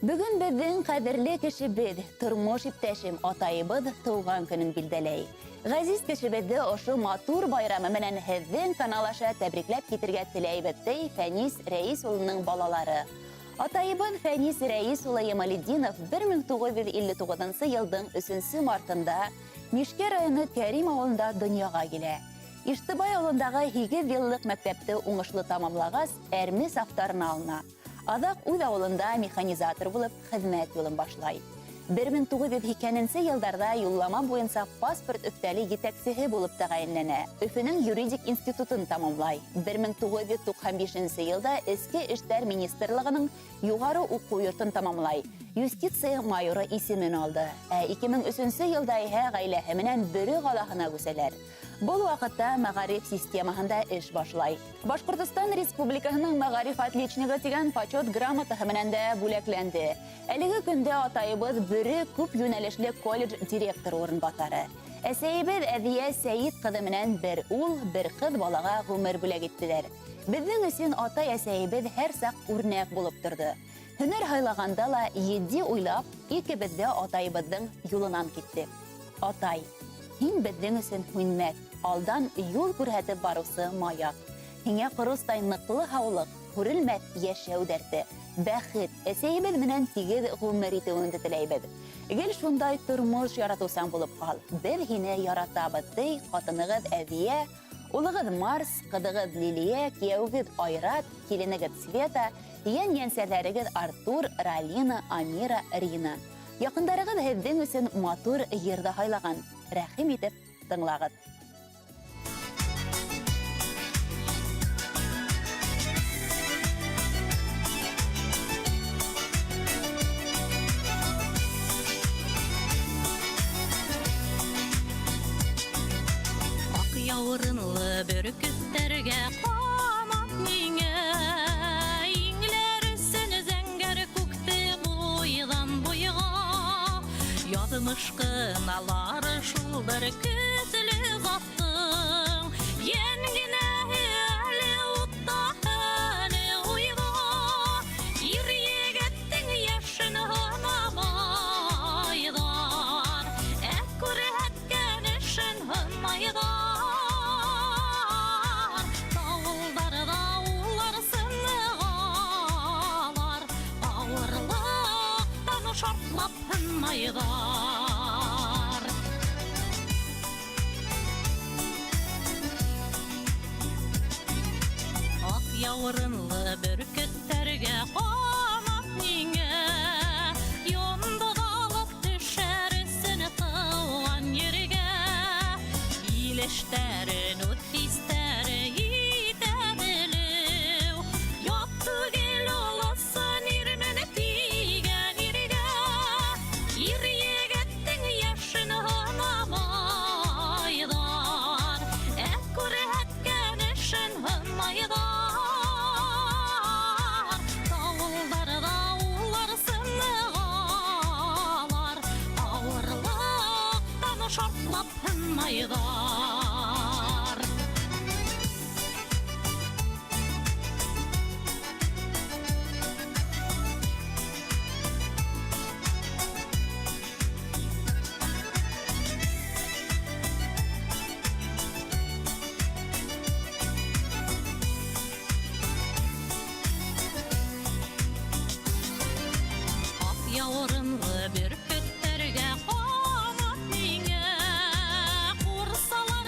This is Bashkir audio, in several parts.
Бөгөн беҙҙең ҡәҙерле кешебеҙ, тормош иптәшем, атайыбыҙ тыуған көнөн билдәләй. Ғәзиз кешебеҙҙе ошо матур байрамы менән һеҙҙең канал аша тәбрикләп китергә теләйбеҙ, ти Фәнис Рәис улының балалары. Атайыбыҙ Фәнис Рәис улы Ямалетдинов 1959 йылдың 3 мартында Мишкә районы Кәрим ауылында донъяға килә. Иштыбай ауылындағы һигеҙ йыллыҡ мәктәпте уңышлы тамамлағас, әрме сафтарына алына. Аҙаҡ үҙ ауылында механизатор булып хеҙмәт юлын башлай. 1980 йылдарҙа юллама буйынса паспорт өҫтәле етәксеһе булып тәғәйенләнә. Өфөнөң юридик институтын тамамлай. 1995 йылда Эске эштәр министрлығының юғары уҡыу йортон тамамлай. Юстиция майоры исемен алды. Ә 2003 йылда иһә ғаиләһе менән Бөрө ҡалаһына күсәләр. Был ваҡытта мәғариф системаһында эш башлай. Башҡортостан Республикаһының мәғариф отличнигы тигән почет грамотаһы менән дә бүләкләнде. Әлеге көндә атайыбыҙ Бөрө күп йүнәлешле колледж директоры урынбаҫары. Әсәйебеҙ Әҙиә Сәйет ҡыҙы менән бер ул, бер ҡыҙ балаға ғүмер бүләк иттеләр. Беҙҙең өсөн атай-әсәйебеҙ һәр саҡ үрнәк булып торҙо. Һөнәр һайлағанда ла етди уйлап, икебеҙ ҙә атайыбыҙҙың юлынан киттек. Атай, һин беҙҙең өсөн һүнмәҫ, алдан юл күрһәтеп барыусы маяк. Һиңә ҡоростай ныҡлы һаулыҡ, һүрелмәҫ йәшәү дәрте, бәхет, әсәйебеҙ менән тигеҙ ғүмер итеүеңде теләйбеҙ. Гел шундай тормош яратыусан булып ҡал. Беҙ һине яратабыҙ, ти ҡатынығыҙ Әҙиә, улығыҙ Марс, ҡыҙығыҙ Лилиә, кейәүегеҙ Айрат, киленегеҙ Света, йән-йәнсәҙәрегеҙ Артур, Ралина, Амира, Рина. Яҡындарығыҙ һеҙҙең өсөн матур йыр ҙа һайлаған. Рәхим итеп тыңлағыҙ. Аҡ яурынлы бөркөттәргә ҡанат миңә, Иңләр өсөн зәңгәр күкте буйҙан буйға. Яҙмыш ҡыналары шулдыр көслө заттың, Йән генәһе әле утта, әле уйҙа. Ир егеттең йәшен һанамайҙар, Ә күрһәткән эшен һынайҙар. Тауылдарҙа улар сынығалар, Ауырлыҡтан шартлап һынмайҙар. Аҡ яурынлы бөркөттәргә ҡанат миңә, Йондоҙ алып төшәр өсөн тыуған ергә. Ил эштәрен үҙ хистәре итә белеү, Ят түгел ул ысын ирмен тигән иргә. Ир егеттең йәшен һанамайҙар, Ә күрһәткән эшен һынайҙар. Тауылдарҙа улар сынығалар, Ауырлыҡтан шартлап һынмайҙар. Аҡ яурынлы бөркөттәргә ҡанат миңә, Ҡурсалар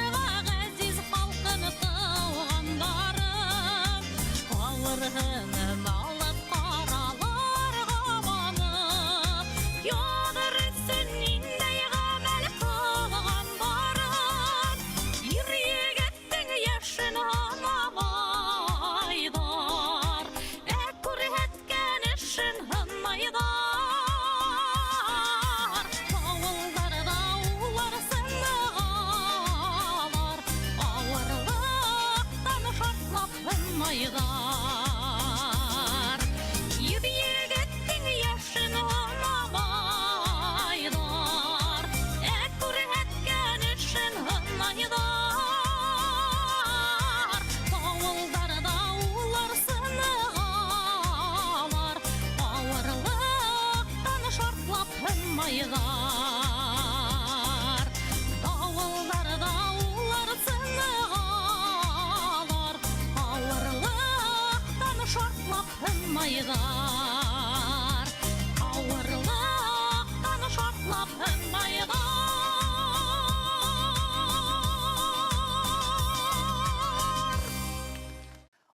шартлап һынмайҙар. Ауырлыҡтан шартлап.